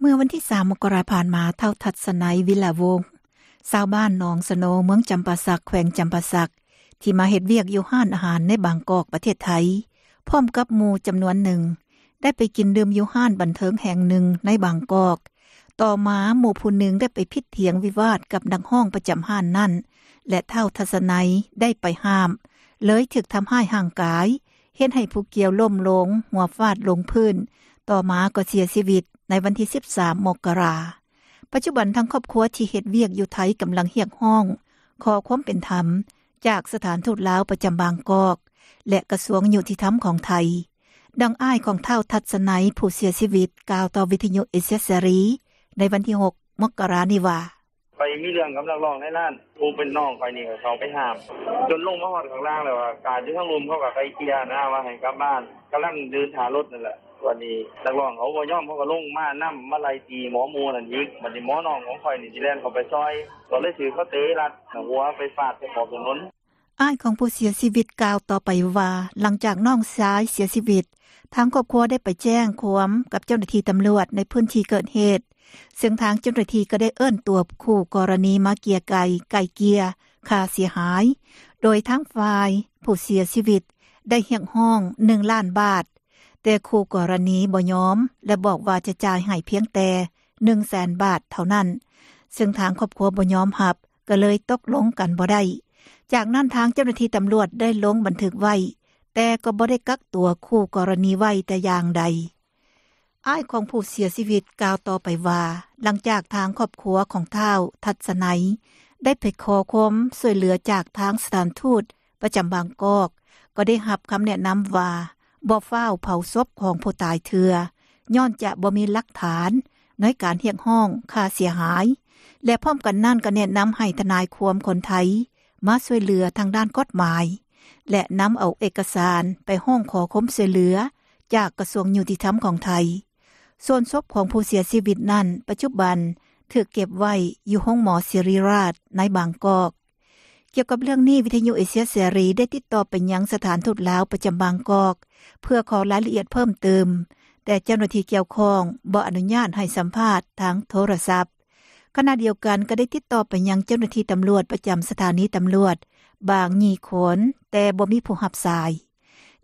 ເມື່ອວັນທີສາມ ມົກກະລາ ຜ່ານມາ, ທ້າວ ທັດສະໄນ ວິລະວົງ ຊາວບ້ານໜອງສະໂນ ເມືອງຈຳປາສັກ ແຂວງຈຳປາສັກ ທີ່ມາເຮັດວຽກຢູ່ຮ້ານອາຫານໃນບາງກອກ ປະເທດໄທ ພ້ອມກັບໝູ່ຈຳນວນໜຶ່ງ ໄດ້ໄປກິນດື່ມຢູ່ຮ້ານບັນເທີງແຫ່ງໜຶ່ງໃນບາງກອກ. ຕໍ່ມາໝູ່ຜູ້ໜຶ່ງໄດ້ໄປຜິດຖຽງວິວາດກັບນັກຮ້ອງປະຈຳຮ້ານນັ້ນ ແລະ ທ້າວ ທັດສະໄນ ໄດ້ໄປຫ້າມ, ເລີຍຖືກທຳຮ້າຍຮ່າງກາຍ, ເຮັດໃຫ້ຜູ້ກ່ຽວລົ້ມລົງ, ຫົວຟາດລົງພື້ນ, ຕໍ່ມາກໍເສຍຊີວິດໃນວັນທີສິບສາມ ມົກກະລາ. ປັດຈຸບັນທາງຄອບຄົວທີ່ເຮັດວຽກຢູ່ໄທກຳລັງຮຽກຮ້ອງຂໍຄວາມເປັນທຳຈາກສະຖານທູດລາວປະຈຳບາງກອກ ແລະ ກະຊວງຍຸຕິທຳຂອງໄທ. ດັ່ງອ້າຍຂອງທ້າວ ທັດສະໄນ ຜູ້ເສຍຊີວິດ ກ່າວຕໍ່ວິທະຍຸເອເຊຍເສລີໃນວັນທີຫົກ ມົກກະລານີ້ວ່າ: ຂ້ອຍມີເລື່ອງກັບນັກຮ້ອງໃນຮ້ານ ຜູ້ເປັນນ້ອງຂ້ອຍນີ້ກໍເຂົ້າໄປຫ້າມ ຈົນລົງມາຮອດຂ້າງລ່າງແລ້ວ ກາດຢູ່ທາງລຸ່ມເຂົາກໍໄກ່ເກ່ຍນະ ວ່າໃຫ້ກັບບ້ານ ກຳລັງຢືນຖ້າລົດນັ້ນແຫຼະ. ບາດນີ້ນັກຮ້ອງເຂົາບໍ່ຍອມ ເຂົາກໍລົງມານຳ ມາໄລ່ຕີໝໍໝູ່ນັ້ນອີກ. ບາດນີ້ໝໍນ້ອງຂອງຂ້ອຍນີ້ຊິແລ່ນເຂົ້າໄປຊ່ອຍ ກໍເລີຍຖືກເຂົາເຕະລັດ ຫົວໄປຟາດໃສ່ຂອບຖະໜົນ. ອ້າຍຂອງຜູ້ເສຍຊີວິດກ່າວຕໍ່ໄປວ່າ ຫຼັງຈາກນ້ອງຊາຍເສຍຊີວິດ, ທາງຄອບຄົວໄດ້ໄປແຈ້ງຄວາມກັບເຈົ້າໜ້າທີ່ຕຳຫຼວດໃນພື້ນທີ່ເກີດເຫດ, ເຊິ່ງທາງເຈົ້າໜ້າທີ່ກໍໄດ້ເອີ້ນຕົວຄູ່ກໍລະນີມາເກ່ຍໄກ່ ໄກ່ເກ່ຍຄ່າເສຍຫາຍ, ໂດຍທາງຝ່າຍຜູ້ເສຍຊີວິດໄດ້ຮຽກຮ້ອງໜຶ່ງລ້ານບາດ, ແຕ່ຄູ່ກໍລະນີບໍ່ຍອມ ແລະ ບອກວ່າຈະຈ່າຍໃຫ້ພຽງແຕ່ໜຶ່ງແສນບາດເທົ່ານັ້ນ, ເຊິ່ງທາງຄອບຄົວບໍ່ຍອມຮັບ ກໍເລີຍຕົກລົງກັນບໍ່ໄດ້. ຈາກນັ້ນທາງເຈົ້າໜ້າທີ່ຕຳຫຼວດໄດ້ລົງບັນທຶກໄວ້, ແຕ່ກໍບໍ່ໄດ້ກັກຕົວຄູ່ກໍລະນີໄວ້ແຕ່ຢ່າງໃດ. ອ້າຍຂອງຜູ້ເສຍຊີວິດກ່າວຕໍ່ໄປວ່າ ຫຼັງຈາກທາງຄອບຄົວຂອງທ້າວ ທັດສະໄນ ໄດ້ໄປຂໍຄວາມຊ່ວຍເຫຼືອຈາກທາງສະຖານທູດປະຈຳບາງກອກ, ກໍໄດ້ຮັບຄຳແນະນຳວ່າ ບໍ່ຟ້າວເຜົາສົບຂອງຜູ້ຕາຍເທື່ອ, ຍ້ອນຈະບໍ່ມີຫຼັກຖານໃນການຮຽກຮ້ອງຄ່າເສຍຫາຍ ແລະ ພ້ອມກັນນັ້ນກໍແນະນຳໃຫ້ທະນາຍຄວາມຄົນໄທມາຊ່ວຍເຫຼືອທາງດ້ານກົດໝາຍ ແລະ ນຳເອົາເອກະສານໄປຮ້ອງຂໍຄວາມຊ່ວຍເຫຼືອຈາກກະຊວງຍຸຕິທຳຂອງໄທ. ສ່ວນສົບຂອງຜູ້ເສຍຊີວິດນັ້ນ ປັດຈຸບັນຖືກເກັບໄວ້ຢູ່ໂຮງໝໍສິລິລາດໃນບາງກອກ. ກ່ຽວກັບເລື່ອງນີ້, ວິທະຍຸເອເຊຍເສລີໄດ້ຕິດຕໍ່ໄປຍັງສະຖານທູດລາວປະຈຳບາງກອກ ເພື່ອຂໍລາຍລະອຽດເພີ່ມເຕີມ, ແຕ່ເຈົ້າໜ້າທີ່ກ່ຽວຂ້ອງບໍ່ອະນຸຍາດໃຫ້ສຳພາດທາງໂທລະສັບ. ຂະນະດຽວກັນກໍໄດ້ຕິດຕໍ່ໄປຍັງເຈົ້າໜ້າທີ່ຕຳຫຼວດປະຈຳສະຖານີຕຳຫຼວດບາງຍີ່ໂຂນ, ແຕ່ບໍ່ມີຜູ້ຮັບສາຍ.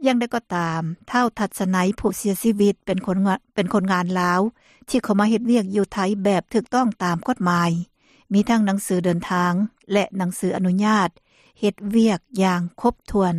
ຢ່າງໃດກໍຕາມ, ທ້າວ ທັດສະໄນ ຜູ້ເສຍຊີວິດ ເປັນຄົນງານ, ເປັນຄົນງານລາວທີ່ເຂົ້າມາເຮັດວຽກຢູ່ໄທແບບຖືກຕ້ອງຕາມກົດໝາຍ, ມີທັງໜັງສືເດີນທາງ ແລະ ໜັງສືອະນຸຍາດເຮັດວຽກຢ່າງຄົບຖ້ວນ.